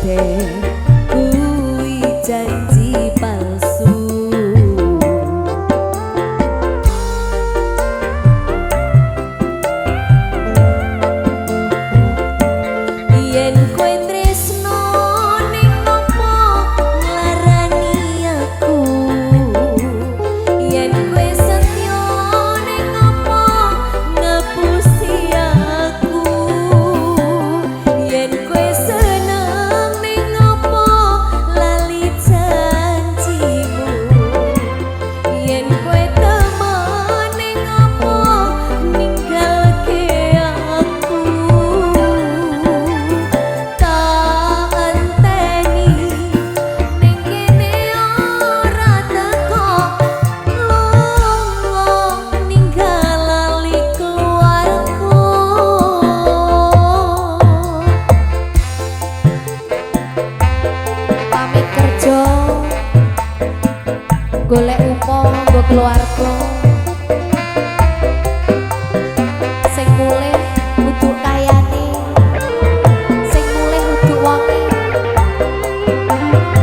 Kabeh kuwi janji palsu. Yen kowe tresno ning opo nglarani aku, yen kowe setya ning opo ngapusi aku, yen kowe seneng ning opo lali janjimu, yen kowe temen ning opo ninggalke aku. Tak enteni ning kene ora teko, lunga ninggal lali keluarga. Pamit kerja golek upo nggo keluarga, sing mulih kudu kayane, sing mulih kudu wonge,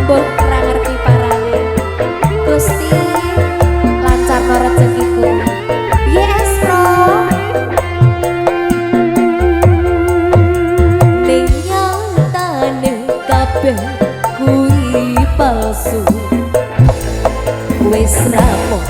mbuh ora ngerti parane. Gusti, lancarno rezekiku. Yes bro. Ning nyatane kabeh kuwi palsu. Wis rampung.